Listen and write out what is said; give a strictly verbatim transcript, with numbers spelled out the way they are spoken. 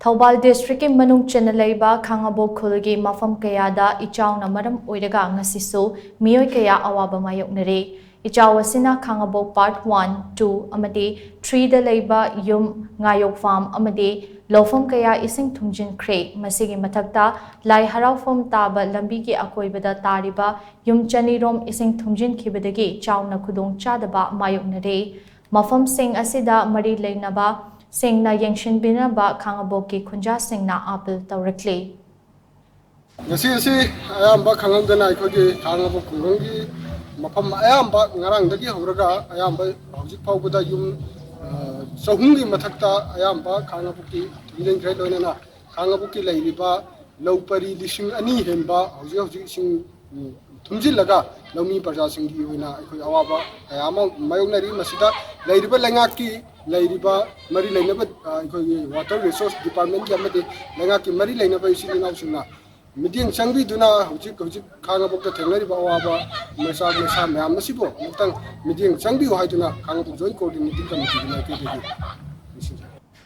ꯊꯧꯕꯥꯜ ꯗꯤꯁꯇ꯭ꯔꯤꯛꯀꯤ ꯃꯅꯨꯡ ꯆꯟꯅ ꯂꯩꯕ ꯈꯥꯉꯕꯣꯛ ꯈꯨꯜꯒꯤ ꯃꯐꯝ ꯀꯌꯥꯗ ꯏꯆꯥꯎꯅ ꯃꯔꯝ ꯑꯣꯏꯔꯒ ꯉꯁꯤꯁꯨ ꯃꯤꯑꯣꯏ ꯀꯌꯥ ꯑꯋꯥꯕ ꯃꯥꯌꯣꯛꯅꯔꯤ꯫ ꯏꯆꯥꯎ ꯑꯁꯤꯅ ꯈꯥꯉꯕꯣꯛ ꯄꯥꯔꯠ ꯋꯥꯟ, ꯇꯨ ꯑꯃꯗꯤ ꯊ꯭ꯔꯤꯗ ꯂꯩꯕ ꯌꯨꯝ, ꯉꯥꯌꯣꯛ ꯐꯥꯝ ꯑꯃꯗꯤ ꯂꯧꯐꯝ ꯀꯌꯥ ꯏꯁꯤꯡ ꯊꯨꯝꯖꯤꯟꯈ꯭ꯔꯦ꯫ ꯃꯁꯤꯒꯤ ꯃꯊꯛꯇ ꯂꯥꯏ ꯍꯔꯥꯎꯐꯝ ꯇꯥꯕ ꯂꯝꯕꯤꯒꯤ ꯑꯀꯣꯏꯕꯗ ꯇꯥꯔꯤꯕ ꯌꯨꯝ ꯆꯅꯤꯔꯣꯝ ꯏꯁꯤꯡ ꯊꯨꯝꯖꯤꯟꯈꯤꯕꯗꯒꯤ ꯆꯥꯎꯅ ꯈꯨꯗꯣꯡ ꯆꯥꯗꯕ ꯃꯥꯌꯣꯛꯅꯔꯦ꯫ ꯃꯐꯝꯁꯤꯡ ꯑꯁꯤꯗ ꯃꯔꯤ ꯂꯩꯅꯕ ꯁꯤꯡꯅ ꯌꯦꯡꯁꯤꯟꯕꯤꯅꯕ ꯈꯥꯉꯕꯣꯛꯀꯤ ꯈꯨꯟꯖꯥꯁꯤꯡꯅ ꯑꯥꯄꯤꯜ ꯇꯧꯔꯛꯂꯤ꯫ ꯉꯁꯤ ꯑꯁꯤ ꯑꯌꯥꯝꯕ ꯈꯪꯍꯧꯗꯅ ꯑꯩꯈꯣꯏꯒꯤ ꯈꯥꯉꯕꯣꯛ ꯈꯨꯡꯒꯪꯒꯤ ꯃꯐꯝ ꯑꯌꯥꯝꯕ ꯉꯔꯥꯡꯗꯒꯤ ꯍꯧꯔꯒ ꯑꯌꯥꯝꯕ ꯍꯧꯖꯤꯛ ꯐꯥꯎꯕꯗ ꯌꯨꯝ, ꯑ, ꯆꯍꯨꯝꯒꯤ ꯃꯊꯛꯇ ꯑꯌꯥꯝꯕ ꯈꯥꯉꯕꯣꯛꯀꯤ ꯊꯨꯝꯖꯤꯟꯈ꯭ꯔꯦ꯫ ꯂꯣꯏꯅꯅ ꯈꯥꯉꯕꯣꯛꯀꯤ ꯂꯩꯔꯤꯕ ꯂꯧ ꯄꯔꯤ ꯂꯤꯁꯤꯡ ꯑꯅꯤ ꯍꯦꯟꯕ ꯍꯧꯖꯤꯛ ꯍꯧꯖꯤꯛ ꯏꯁꯤꯡ, ꯎꯝ, ꯊꯨꯝꯖꯤꯜꯂꯒ ꯂꯧꯃꯤ ꯄ꯭ꯔꯖꯥꯁꯤꯡꯒꯤ ꯑꯣꯏꯅ ꯑꯩꯈꯣꯏ ꯑꯋꯥꯕ ꯀꯌꯥ ꯑꯃ ꯃꯥꯌꯣꯛꯅꯔꯤ꯫ ꯃꯁꯤꯗ ꯂꯩꯔꯤꯕ ꯂꯩꯉꯥꯛꯀꯤ, ꯂꯩꯔꯤꯕ ꯃꯔꯤ ꯂꯩꯅꯕ, ꯑ, ꯑꯩꯈꯣꯏꯒꯤ ꯋꯥꯇꯔ ꯔꯤꯁꯣꯔꯁ ꯗꯤꯄꯥꯔꯠꯃꯦꯟꯒꯤ ꯑꯃꯗꯤ ꯂꯩꯉꯥꯛꯀꯤ ꯃꯔꯤ ꯂꯩꯅꯕ ꯏꯆꯤꯜ ꯏꯅꯥꯎꯁꯤꯡꯅ ꯃꯤꯠꯌꯦꯡ ꯆꯪꯕꯤꯗꯨꯅ ꯍꯧꯖꯤꯛ ꯍꯧꯖꯤꯛ ꯈꯥꯉꯕꯣꯛꯇ ꯊꯦꯡꯅꯔꯤꯕ ꯑꯋꯥꯕ ꯃꯩꯁꯥ ꯃꯩꯁꯥ ꯃꯌꯥꯝ ꯑꯁꯤꯕꯨ ꯑꯃꯨꯛꯇꯪ ꯃꯤꯠꯌꯦꯡ ꯆꯪꯕꯤꯌꯨ ꯍꯥꯏꯗꯨꯅ ꯈꯥꯉꯕꯣꯛ ꯖꯣꯏꯟ ꯀꯣꯑꯣꯔꯗꯤꯅꯦꯇꯤꯡ ꯀꯃꯤꯇꯤꯒꯤ ꯃꯥꯏꯀꯩꯗꯒꯤ